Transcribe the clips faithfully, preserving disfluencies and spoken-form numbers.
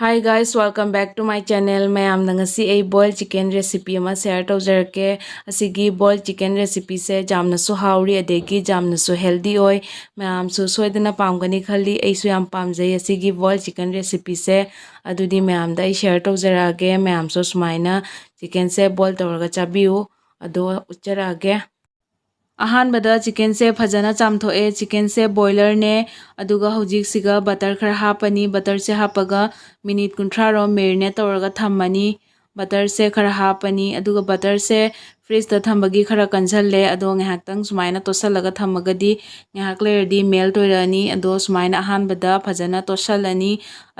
Hi guys, welcome back to my channel. ꯃꯌꯥꯝꯅ ꯉꯁꯤ ꯑꯩ boil chicken recipe ꯑꯃ share ꯇꯧꯖꯔꯛꯀꯦ꯫ ꯑꯁꯤꯒꯤ boil chicken recipeꯁꯦ ꯌꯥꯝꯅꯁꯨ ꯍꯥꯎꯔꯤ, ꯑꯗꯒꯤ ꯌꯥꯝꯅꯁꯨ healthy ꯑꯣꯏ꯫ ꯃꯌꯥꯝꯁꯨ ꯁꯣꯏꯗꯅ ꯄꯥꯝꯒꯅꯤ ꯈꯜꯂꯤ꯫ ꯑꯩꯁꯨ ꯌꯥꯝ ꯄꯥꯝꯖꯩ ꯑꯁꯤꯒꯤ boil chicken recipeꯁꯦ꯫ ꯑꯗꯨꯗꯤ ꯃꯌꯥꯝꯗ ꯑꯩ share ꯇꯧꯖꯔꯛꯑꯒꯦ꯫ ꯃꯌꯥꯝꯁꯨ ꯁꯨꯃꯥꯏꯅ chickenꯁꯦ boil ꯇꯧꯔꯒ ꯆꯥꯕꯤꯌꯨ꯫ ꯑꯗꯣ ꯎꯠꯆꯔꯛꯑꯒꯦ꯫ ꯑꯍꯥꯟꯕꯗ chickenꯁꯦ ꯐꯖꯅ ꯆꯥꯝꯊꯣꯛꯑꯦ꯫ Chickenꯁꯦ boilerꯅꯦ꯫ ꯑꯗꯨꯒ ꯍꯧꯖꯤꯛꯁꯤꯒ butter ꯈꯔ ꯍꯥꯞꯄꯅꯤ꯫ Butterꯁꯦ ꯍꯥꯞꯄꯒ minute ꯀꯨꯟꯊ꯭ꯔꯥ ꯔꯣꯝ marinate ꯇꯧꯔꯒ ꯊꯝꯃꯅꯤ꯫ Butterꯁꯦ ꯈꯔ ꯍꯥꯞꯄꯅꯤ꯫ ꯑꯗꯨꯒ butterꯁꯦ fridgeꯇ ꯊꯝꯕꯒꯤ ꯈꯔ ꯀꯟꯖꯜꯂꯦ꯫ ꯑꯗꯣ ꯉꯥꯏꯍꯥꯛꯇꯪ ꯁꯨꯃꯥꯏꯅ ꯇꯣꯠꯁꯜꯂꯒ ꯊꯝꯃꯒꯗꯤ ꯉꯥꯏꯍꯥꯛ ꯂꯩꯔꯗꯤ melt ꯑꯣꯏꯔꯛꯑꯅꯤ꯫ ꯑꯗꯣ ꯁꯨꯃꯥꯏꯅ ꯑꯍꯥꯟꯕꯗ ꯐꯖꯅ ꯇꯣꯠꯁꯜꯂꯅꯤ꯫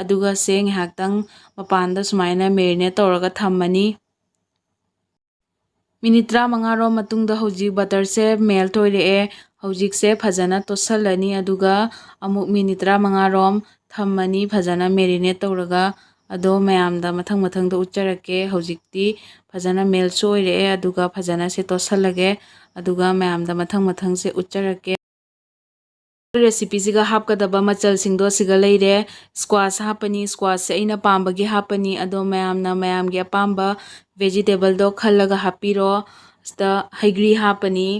ꯑꯗꯨꯒ ꯁꯦ ꯉꯥꯏꯍꯥꯛꯇꯪ ꯃꯄꯥꯟꯗ ꯁꯨꯃꯥꯏꯅ marinate ꯇꯧꯔꯒ ꯊꯝꯃꯅꯤ꯫ Minute ꯇꯔꯥꯃꯉꯥ ꯔꯣꯝ ꯃꯇꯨꯡꯗ ꯍꯧꯖꯤꯛ butterꯁꯦ melt ꯑꯣꯏꯔꯛꯑꯦ꯫ ꯍꯧꯖꯤꯛꯁꯦ ꯐꯖꯅ ꯇꯣꯠꯁꯜꯂꯅꯤ, ꯑꯗꯨꯒ ꯑꯃꯨꯛ minute ꯇꯔꯥꯃꯉꯥ ꯔꯣꯝ ꯊꯝꯃꯅꯤ ꯐꯖꯅ marinate ꯇꯧꯔꯒ꯫ ꯑꯗꯣ ꯃꯌꯥꯝꯗ ꯃꯊꯪ ꯃꯊꯪꯗ ꯎꯠꯆꯔꯛꯀꯦ꯫ ꯍꯧꯖꯤꯛꯇꯤ ꯐꯖꯅ meltꯁꯨ ꯑꯣꯏꯔꯛꯑꯦ, ꯑꯗꯨꯒ ꯐꯖꯅ ꯁꯦ ꯇꯣꯠꯁꯜꯂꯒꯦ, ꯑꯗꯨꯒ ꯃꯌꯥꯝꯗ ꯃꯊꯪ ꯃꯊꯪꯁꯦ ꯎꯠꯆꯔꯛꯀꯦ꯫ Recipeꯁꯤꯒ ꯍꯥꯞꯀꯗꯕ ꯃꯆꯜꯁꯤꯡꯗꯣ ꯁꯤꯒ ꯂꯩꯔꯦ꯫ Squash ꯍꯥꯞꯄꯅꯤ꯫ Squashꯁꯦ ꯑꯩꯅ ꯄꯥꯝꯕꯒꯤ ꯍꯥꯞꯄꯅꯤ, ꯑꯗꯣ ꯃꯌꯥꯝꯅ ꯃꯌꯥꯝꯒꯤ ꯑꯄꯥꯝꯕ vegetableꯗꯣ ꯈꯜꯂꯒ ꯍꯥꯞꯄꯤꯔꯣ꯫ ꯁꯤꯗ ꯍꯩꯒ꯭ꯔꯤ ꯍꯥꯞꯄꯅꯤ,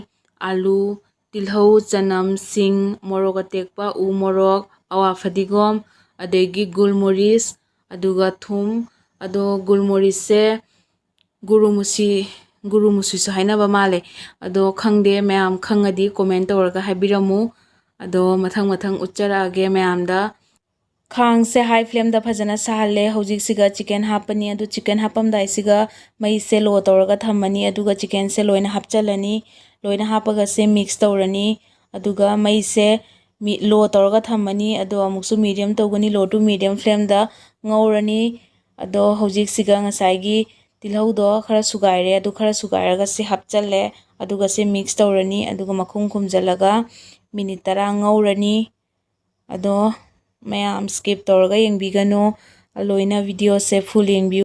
ꯑꯥꯂꯨ, ꯇꯤꯜꯍꯧ, ꯆꯅꯝ, ꯁꯤꯡ, ꯃꯣꯔꯣꯛ ꯑꯇꯦꯛꯄ, ꯎ ꯃꯣꯔꯣꯛ, ꯑꯋꯥ ꯐꯗꯤꯒꯣꯝ, ꯑꯗꯒꯤ ꯒꯨꯜꯃꯣꯔꯤꯁ, ꯑꯗꯨꯒ ꯊꯨꯝ꯫ ꯑꯗꯣ ꯒꯨꯜꯃꯣꯔꯤꯁꯁꯦ ꯒꯨꯔꯨꯃꯨꯁꯤ, ꯒꯨꯔꯨꯃꯨꯁꯤꯁꯨ ꯍꯥꯏꯅꯕ ꯃꯥꯜꯂꯦ꯫ ꯑꯗꯣ ꯈꯪꯗꯦ, ꯃꯌꯥꯝ ꯈꯪꯉꯗꯤ comment ꯇꯧꯔꯒ ꯍꯥꯏꯕꯤꯔꯝꯃꯨ꯫ ꯑꯗꯣ ꯃꯊꯪ ꯃꯊꯪ ꯎꯠꯆꯔꯛꯑꯒꯦ ꯃꯌꯥꯝꯗ꯫ ꯈꯥꯡꯁꯦ high flameꯗ ꯐꯖꯅ ꯁꯥꯍꯜꯂꯦ꯫ ꯍꯧꯖꯤꯛꯁꯤꯒ chicken ꯍꯥꯞꯄꯅꯤ꯫ ꯑꯗꯨ chicken ꯍꯥꯞꯄꯝꯗꯥꯏꯁꯤꯒ ꯃꯩꯁꯦ low ꯇꯧꯔꯒ ꯊꯝꯃꯅꯤ꯫ ꯑꯗꯨꯒ chickenꯁꯦ ꯂꯣꯏꯅ ꯍꯥꯞꯆꯜꯂꯅꯤ꯫ ꯂꯣꯏꯅ ꯍꯥꯞꯄꯒ ꯁꯦ mix ꯇꯧꯔꯅꯤ꯫ ꯑꯗꯨꯒ ꯃꯩꯁꯦ ꯃꯤ-, low ꯇꯧꯔꯒ ꯊꯝꯃꯅꯤ꯫ ꯑꯗꯣ ꯑꯃꯨꯛꯁꯨ medium ꯇꯧꯒꯅꯤ, low to medium flameꯗ ꯉꯧꯔꯅꯤ꯫ ꯑꯗꯣ ꯍꯧꯖꯤꯛꯁꯤꯒ ꯉꯁꯥꯏꯒꯤ ꯇꯤꯜꯍꯧꯗꯣ ꯈꯔ ꯁꯨꯒꯥꯏꯔꯦ, ꯑꯗꯨ ꯈꯔ ꯁꯨꯒꯥꯏꯔꯒ ꯁꯤ ꯍꯥꯞꯆꯜꯂꯦ꯫ ꯑꯗꯨꯒ ꯁꯤ mix ꯇꯧꯔꯅꯤ꯫ ꯑꯗꯨꯒ ꯃꯈꯨꯝ ꯈꯨꯝꯖꯤꯜꯂꯒ minute ꯇꯔꯥ ꯉꯧꯔꯅꯤ꯫ ꯑꯗꯣ ꯃꯌꯥꯝ skip ꯇꯧꯔꯒ ꯌꯦꯡꯕꯤꯒꯅꯨ, ꯂꯣꯏꯅ videoꯁꯦ full ꯌꯦꯡꯕꯤꯌꯨ꯫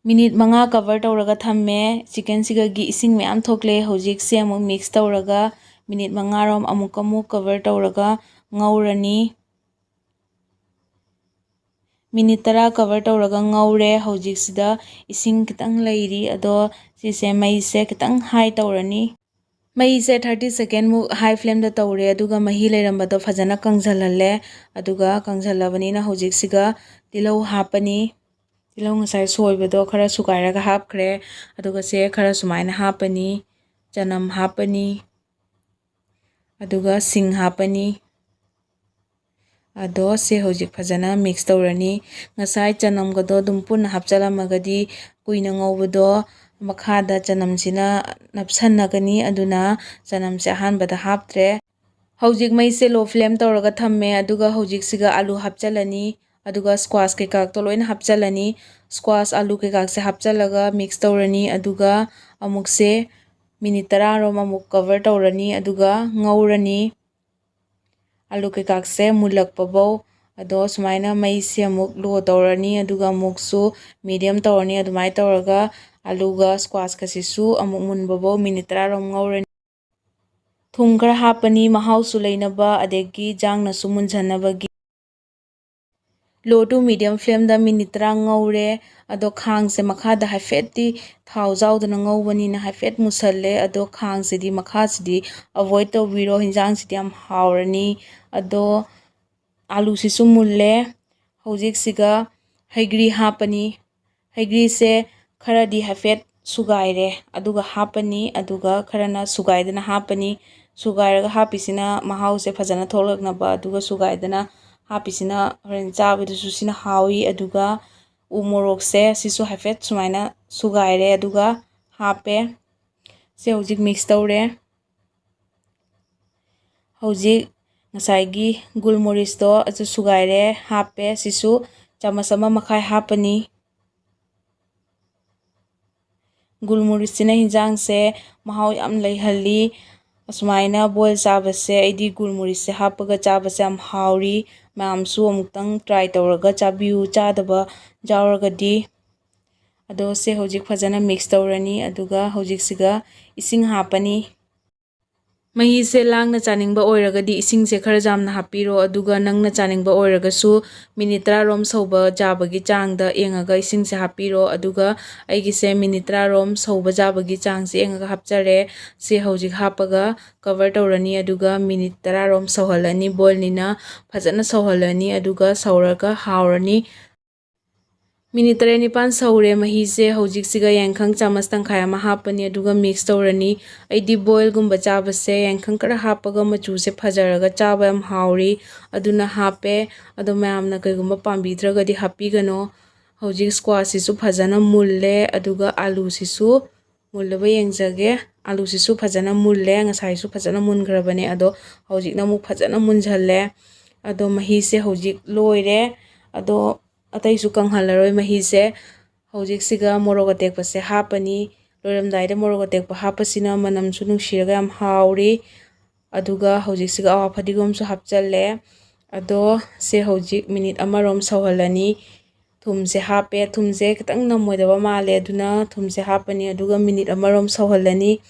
Minute ꯃꯉꯥ cover ꯇꯧꯔꯒ ꯊꯝꯃꯦ꯫ Chickenꯁꯤꯒꯒꯤ ꯏꯁꯤꯡ ꯃꯌꯥꯝ ꯊꯣꯛꯂꯦ꯫ ꯍꯧꯖꯤꯛꯁꯦ ꯑꯃꯨꯛ mix ꯇꯧꯔꯒ minute ꯃꯉꯥꯔꯣꯝ ꯑꯃꯨꯛꯀ ꯑꯃꯨꯛ cover ꯇꯧꯔꯒ ꯉꯧꯔꯅꯤ꯫ ꯃꯤꯅꯤꯠ ꯇꯔꯥ ꯀꯚꯔ ꯇꯧꯔꯒ ꯉꯧꯔꯦ꯫ ꯍꯧꯖꯤꯛꯁꯤꯗ ꯏꯁꯤꯡ ꯈꯤꯇꯪ ꯂꯩꯔꯤ, ꯑꯗꯣ ꯁꯤꯁꯦ ꯃꯩꯁꯦ ꯈꯤꯇꯪ ꯍꯥꯏ ꯇꯧꯔꯅꯤ꯫ ꯃꯩꯁꯦ ꯊꯥꯔꯇꯤ ꯁꯦꯀꯦꯟꯃꯨꯛ ꯍꯥꯏ ꯐ꯭ꯂꯦꯝꯗ ꯇꯧꯔꯦ, ꯑꯗꯨꯒ ꯃꯍꯤ ꯂꯩꯔꯝꯕꯗꯣ ꯐꯖꯅ ꯀꯪꯁꯤꯜꯍꯜꯂꯦ꯫ ꯑꯗꯨꯒ ꯀꯪꯁꯤꯜꯂꯕꯅꯤꯅ ꯍꯧꯖꯤꯛꯁꯤꯒ ꯇꯤꯜꯍꯧ ꯍꯥꯞꯄꯅꯤ꯫ ꯇꯤꯜꯍꯧ ꯉꯁꯥꯏ ꯁꯣꯏꯕꯗꯣ ꯈꯔ ꯁꯨꯒꯥꯏꯔꯒ ꯍꯥꯞꯈ꯭ꯔꯦ꯫ ꯑꯗꯨꯒ ꯁꯦ ꯈꯔ ꯁꯨꯃꯥꯏꯅ ꯍꯥꯞꯄꯅꯤ꯫ ꯆꯅꯝ ꯍꯥꯞꯄꯅꯤ꯫ ꯑꯗꯨꯒ ꯁꯤꯡ ꯍꯥꯞꯄꯅꯤ꯫ ꯑꯗꯣ ꯁꯦ ꯍꯧꯖꯤꯛ ꯐꯖꯅ ꯃꯤꯛꯁ ꯇꯧꯔꯅꯤ꯫ ꯉꯁꯥꯏ ꯆꯅꯝꯒꯗꯣ ꯑꯗꯨꯝ ꯄꯨꯟꯅ ꯍꯥꯞꯆꯜꯂꯝꯃꯒꯗꯤ ꯀꯨꯏꯅ ꯉꯧꯕꯗꯣ ꯃꯈꯥꯗ ꯆꯅꯝꯁꯤꯅ ꯅꯞꯁꯟꯅꯒꯅꯤ, ꯑꯗꯨꯅ ꯆꯅꯝꯁꯦ ꯑꯍꯥꯟꯕꯗ ꯍꯥꯞꯇ꯭ꯔꯦ꯫ ꯍꯧꯖꯤꯛ ꯃꯩꯁꯦ ꯂꯣ ꯐ꯭ꯂꯦꯝ ꯇꯧꯔꯒ ꯊꯝꯃꯦ, ꯑꯗꯨꯒ ꯍꯧꯖꯤꯛꯁꯤꯒ ꯑꯥꯂꯨ ꯍꯥꯞꯆꯜꯂꯅꯤ, ꯑꯗꯨꯒ ꯁ꯭ꯀ꯭ꯋꯥꯁ ꯀꯩꯀꯥꯗꯣ ꯂꯣꯏꯅ ꯍꯥꯞꯆꯜꯂꯅꯤ꯫ ꯁ꯭ꯀ꯭ꯋꯥꯁ ꯑꯥꯂꯨ ꯀꯩꯀꯥꯁꯦ ꯍꯥꯞꯆꯜꯂꯒ ꯃꯤꯛꯁ ꯇꯧꯔꯅꯤ, ꯑꯗꯨꯒ ꯑꯃꯨꯛꯁꯦ ꯃꯤꯅꯤꯠ ꯇꯔꯥꯔꯣꯝ ꯑꯃꯨꯛ ꯀꯚꯔ ꯇꯧꯔꯅꯤ, ꯑꯗꯨꯒ ꯉꯧꯔꯅꯤ꯫ ꯑꯥꯂꯨ ꯀꯩꯀꯥꯁꯦ ꯃꯨꯜꯂꯛꯄꯐꯧ꯫ ꯑꯗꯣ ꯁꯨꯃꯥꯏꯅ ꯃꯩꯁꯦ ꯑꯃꯨꯛ ꯂꯣ ꯇꯧꯔꯅꯤ, ꯑꯗꯨꯒ ꯑꯃꯨꯛꯁꯨ ꯃꯤꯗꯤꯌꯝ ꯇꯧꯔꯅꯤ꯫ ꯑꯗꯨꯃꯥꯏꯅ ꯇꯧꯔꯒ ꯑꯥꯂꯨꯒ ꯁ꯭ꯀ꯭ꯋꯥꯁꯀꯁꯤꯁꯨ ꯑꯃꯨꯛ ꯃꯨꯟꯕꯐꯧ ꯃꯤꯅꯤꯠ ꯇꯔꯥꯔꯣꯝ ꯉꯧꯔꯅꯤ꯫ ꯊꯨꯝ ꯈꯔ ꯍꯥꯞꯄꯅꯤ, ꯃꯍꯥꯎꯁꯨ ꯂꯩꯅꯕ, ꯑꯗꯒꯤ ꯖꯥꯡꯅꯁꯨ ꯃꯨꯟꯖꯟꯅꯕꯒꯤ꯫ ꯂꯣ ꯇꯨ ꯃꯤꯗꯤꯌꯝ ꯐ꯭ꯂꯦꯝꯗ ꯃꯤꯅꯤꯠ ꯇꯔꯥ ꯉꯧꯔꯦ꯫ ꯑꯗꯣ ꯈꯥꯡꯁꯦ ꯃꯈꯥꯗ ꯍꯥꯏꯐꯦꯠꯇꯤ ꯊꯥꯎ ꯌꯥꯎꯗꯅ ꯉꯧꯕꯅꯤꯅ ꯍꯥꯏꯐꯦꯠ ꯃꯨꯁꯜꯂꯦ꯫ ꯑꯗꯣ ꯈꯥꯡꯁꯤꯗꯤ, ꯃꯈꯥꯁꯤꯗꯤ ꯑꯦꯚꯣꯏꯗ ꯇꯧꯕꯤꯔꯣ, ꯍꯤꯟꯖꯥꯡꯁꯤꯗꯤ ꯌꯥꯝ ꯍꯥꯎꯔꯅꯤ꯫ ꯑꯗꯣ ꯑꯥꯂꯨꯁꯤꯁꯨ ꯃꯨꯜꯂꯦ꯫ ꯍꯧꯖꯤꯛꯁꯤꯒ ꯍꯩꯒ꯭ꯔꯤ ꯍꯥꯞꯄꯅꯤ꯫ ꯍꯩꯒ꯭ꯔꯤꯁꯦ ꯈꯔꯗꯤ ꯍꯥꯏꯐꯦꯠ ꯁꯨꯒꯥꯏꯔꯦ, ꯑꯗꯨꯒ ꯍꯥꯞꯄꯅꯤ, ꯑꯗꯨꯒ ꯈꯔꯅ ꯁꯨꯒꯥꯏꯗꯅ ꯍꯥꯞꯄꯅꯤ꯫ ꯁꯨꯒꯥꯏꯔꯒ ꯍꯥꯞꯄꯤꯁꯤꯅ ꯃꯍꯥꯎꯁꯦ ꯐꯖꯅ ꯊꯣꯛꯂꯛꯅꯕ, ꯑꯗꯨꯒ ꯁꯨꯒꯥꯏꯗꯅ ꯍꯥꯞꯄꯤꯁꯤꯅ ꯍꯣꯔꯦꯟ ꯆꯥꯕꯗꯁꯨ ꯁꯤꯅ ꯍꯥꯎꯏ꯫ ꯑꯗꯨꯒ ꯎ ꯃꯣꯔꯣꯛꯁꯦ ꯁꯤꯁꯨ ꯍꯥꯏꯐꯦꯠ ꯁꯨꯃꯥꯏꯅ ꯁꯨꯒꯥꯏꯔꯦ, ꯑꯗꯨꯒ ꯍꯥꯞꯄꯦ꯫ ꯁꯦ ꯍꯧꯖꯤꯛ ꯃꯤꯛꯁ ꯇꯧꯔꯦ꯫ ꯍꯧꯖꯤꯛ ꯉꯁꯥꯏꯒꯤ ꯒꯨꯜ ꯃꯣꯔꯤꯁꯇꯣ ꯑꯗꯨ ꯁꯨꯒꯥꯏꯔꯦ, ꯍꯥꯞꯄꯦ꯫ ꯁꯤꯁꯨ ꯆꯥꯃꯁ ꯑꯃ ꯃꯈꯥꯏ ꯍꯥꯞꯄꯅꯤ꯫ ꯒꯨꯜ ꯃꯣꯔꯤꯁꯁꯤꯅ ꯍꯤꯟꯖꯥꯡꯁꯦ ꯃꯍꯥꯎ ꯌꯥꯝ ꯂꯩꯍꯜꯂꯤ꯫ ꯑꯁꯨꯃꯥꯏꯅ ꯕꯣꯏꯜ ꯆꯥꯕꯁꯦ, ꯑꯩꯗꯤ ꯒꯨꯜ ꯃꯣꯔꯤꯁꯁꯦ ꯍꯥꯞꯄꯒ ꯆꯥꯕꯁꯦ ꯌꯥꯝ ꯍꯥꯎꯔꯤ꯫ ꯃꯌꯥꯝꯁꯨ ꯑꯃꯨꯛꯇꯪ ꯇ꯭ꯔꯥꯏ ꯇꯧꯔꯒ ꯆꯥꯕꯤꯌꯨ, ꯆꯥꯗꯕ ꯌꯥꯎꯔꯒꯗꯤ꯫ ꯑꯗꯣ ꯁꯦ ꯍꯧꯖꯤꯛ ꯐꯖꯅ ꯃꯤꯛꯁ ꯇꯧꯔꯅꯤ, ꯑꯗꯨꯒ ꯍꯧꯖꯤꯛꯁꯤꯒ ꯏꯁꯤꯡ ꯍꯥꯞꯄꯅꯤ꯫ ꯃꯍꯤꯁꯦ ꯂꯥꯡꯅ ꯆꯥꯅꯤꯡꯕ ꯑꯣꯏꯔꯒꯗꯤ ꯏꯁꯤꯡꯁꯦ ꯈꯔ ꯌꯥꯝꯅ ꯍꯥꯞꯄꯤꯔꯣ, ꯑꯗꯨꯒ ꯅꯪꯅ ꯆꯥꯅꯤꯡꯕ ꯑꯣꯏꯔꯒꯁꯨ ꯃꯤꯅꯤꯠ ꯇꯔꯥꯔꯣꯝ ꯁꯧꯕ ꯌꯥꯕꯒꯤ ꯆꯥꯡꯗ ꯌꯦꯡꯉꯒ ꯏꯁꯤꯡꯁꯦ ꯍꯥꯞꯄꯤꯔꯣ꯫ ꯑꯗꯨꯒ ꯑꯩꯒꯤꯁꯦ ꯃꯤꯅꯤꯠ ꯇꯔꯥꯔꯣꯝ ꯁꯧꯕ ꯌꯥꯕꯒꯤ ꯆꯥꯡꯁꯦ ꯌꯦꯡꯉꯒ ꯍꯥꯞꯆꯔꯦ꯫ ꯁꯤ ꯍꯧꯖꯤꯛ ꯍꯥꯞꯄꯒ ꯀꯚꯔ ꯇꯧꯔꯅꯤ, ꯑꯗꯨꯒ ꯃꯤꯅꯤꯠ ꯇꯔꯥꯔꯣꯝ ꯁꯧꯍꯜꯂꯅꯤ꯫ ꯕꯣꯏꯜꯅꯤꯅ ꯐꯖꯅ ꯁꯧꯍꯜꯂꯅꯤ, ꯑꯗꯨꯒ ꯁꯧꯔꯒ ꯍꯥꯎꯔꯅꯤ꯫ ꯃꯤꯅꯤꯠ ꯇꯔꯦꯠ ꯅꯤꯄꯥꯜ ꯁꯧꯔꯦ꯫ ꯃꯍꯤꯁꯦ ꯍꯧꯖꯤꯛꯁꯤꯒ ꯌꯥꯏꯉꯪ ꯆꯥꯃꯁ ꯇꯪꯈꯥꯏ ꯑꯃ ꯍꯥꯞꯄꯅꯤ, ꯑꯗꯨꯒ ꯃꯤꯛꯁ ꯇꯧꯔꯅꯤ꯫ ꯑꯩꯗꯤ ꯕꯣꯏꯜꯒꯨꯝꯕ ꯆꯥꯕꯁꯦ ꯌꯥꯏꯉꯪ ꯈꯔ ꯍꯥꯞꯄꯒ ꯃꯆꯨꯁꯦ ꯐꯖꯔꯒ ꯆꯥꯕ ꯌꯥꯝ ꯍꯥꯎꯔꯤ, ꯑꯗꯨꯅ ꯍꯥꯞꯄꯦ꯫ ꯑꯗꯣ ꯃꯌꯥꯝꯅ ꯀꯩꯒꯨꯝꯕ ꯄꯥꯝꯕꯤꯗ꯭ꯔꯒꯗꯤ ꯍꯥꯞꯄꯤꯒꯅꯣ꯫ ꯍꯧꯖꯤꯛ ꯁ꯭ꯀ꯭ꯋꯥꯁꯁꯤꯁꯨ ꯐꯖꯅ ꯃꯨꯜꯂꯦ, ꯑꯗꯨꯒ ꯑꯥꯂꯨꯁꯤꯁꯨ ꯃꯨꯜꯂꯕ ꯌꯦꯡꯖꯒꯦ꯫ ꯑꯥꯂꯨꯁꯤꯁꯨ ꯐꯖꯅ ꯃꯨꯜꯂꯦ, ꯉꯁꯥꯏꯁꯨ ꯐꯖꯅ ꯃꯨꯟꯈ꯭ꯔꯕꯅꯦ, ꯑꯗꯣ ꯍꯧꯖꯤꯛꯅ ꯑꯃꯨꯛ ꯐꯖꯅ ꯃꯨꯟꯁꯤꯜꯂꯦ꯫ ꯑꯗꯣ ꯃꯍꯤꯁꯦ ꯍꯧꯖꯤꯛ ꯂꯣꯏꯔꯦ꯫ ꯑꯗꯣ ꯑꯇꯩꯁꯨ ꯀꯪꯍꯜꯂꯔꯣꯏ ꯃꯍꯤꯁꯦ꯫ ꯍꯧꯖꯤꯛꯁꯤꯒ ꯃꯣꯔꯣꯛ ꯑꯇꯦꯛꯄꯁꯦ ꯍꯥꯞꯄꯅꯤ꯫ ꯂꯣꯏꯔꯝꯗꯥꯏꯗ ꯃꯣꯔꯣꯛ ꯑꯇꯦꯛꯄ ꯍꯥꯞꯄꯁꯤꯅ ꯃꯅꯝꯁꯨ ꯅꯨꯡꯁꯤꯔꯒ ꯌꯥꯝ ꯍꯥꯎꯔꯤ꯫ ꯑꯗꯨꯒ ꯍꯧꯖꯤꯛꯁꯤꯒ ꯑꯋꯥ ꯐꯗꯤꯒꯣꯝꯁꯨ ꯍꯥꯞꯆꯜꯂꯦ꯫ ꯑꯗꯣ ꯁꯦ ꯍꯧꯖꯤꯛ ꯃꯤꯅꯤꯠ ꯑꯃꯔꯣꯝ ꯁꯧꯍꯜꯂꯅꯤ꯫ ꯊꯨꯝꯁꯦ ꯍꯥꯞꯄꯦ꯫ ꯊꯨꯝꯁꯦ ꯈꯤꯇꯪ ꯅꯝꯃꯣꯏꯗꯕ ꯃꯥꯜꯂꯦ, ꯑꯗꯨꯅ ꯊꯨꯝꯁꯦ ꯍꯥꯞꯄꯅꯤ꯫ ꯑꯗꯨꯒ ꯃꯤꯅꯤꯠ ꯑꯃꯔꯣꯝ ꯁꯧꯍꯜꯂꯅꯤ꯫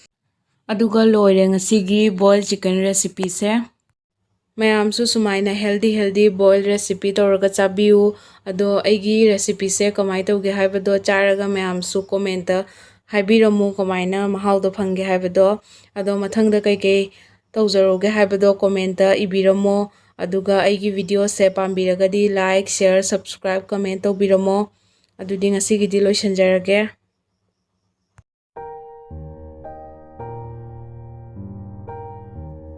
ꯑꯗꯨꯒ ꯂꯣꯏꯔꯦ ꯉꯁꯤꯒꯤ ꯕꯣꯏꯜ ꯆꯤꯀꯟ ꯔꯦꯁꯤꯄꯤꯁꯦ꯫ ꯃꯌꯥꯝꯁꯨ ꯁꯨꯃꯥꯏꯅ ꯍꯦꯜꯗꯤ ꯍꯦꯜꯗꯤ ꯕꯣꯏꯜ ꯔꯦꯁꯤꯄꯤ ꯇꯧꯔꯒ ꯆꯥꯕꯤꯌꯨ꯫ ꯑꯗꯣ ꯑꯩꯒꯤ ꯔꯦꯁꯤꯄꯤꯁꯦ ꯀꯃꯥꯏꯅ ꯇꯧꯒꯦ ꯍꯥꯏꯕꯗꯣ ꯆꯥꯔꯒ ꯃꯌꯥꯝꯁꯨ ꯀꯣꯃꯦꯟꯇ ꯍꯥꯏꯕꯤꯔꯝꯃꯨ, ꯀꯃꯥꯏꯅ ꯃꯍꯥꯎꯗꯣ ꯐꯪꯒꯦ ꯍꯥꯏꯕꯗꯣ꯫ ꯑꯗꯣ ꯃꯊꯪꯗ ꯀꯩꯀꯩ ꯇꯧꯖꯔꯛꯎꯒꯦ ꯍꯥꯏꯕꯗꯣ ꯀꯣꯃꯦꯟꯇ ꯏꯕꯤꯔꯝꯃꯣ꯫ ꯑꯗꯨꯒ ꯑꯩꯒꯤ ꯚꯤꯗꯤꯑꯣꯁꯦ ꯄꯥꯝꯕꯤꯔꯒꯗꯤ ꯂꯥꯏꯛ, ꯁꯤꯌꯔ, ꯁꯕꯁꯀ꯭ꯔꯥꯏꯕ, ꯀꯃꯦꯟ ꯇꯧꯕꯤꯔꯝꯃꯣ꯫ ꯑꯗꯨꯗꯤ ꯉꯁꯤꯒꯤꯗꯤ ꯂꯣꯏꯁꯤꯟꯖꯔꯒꯦ꯫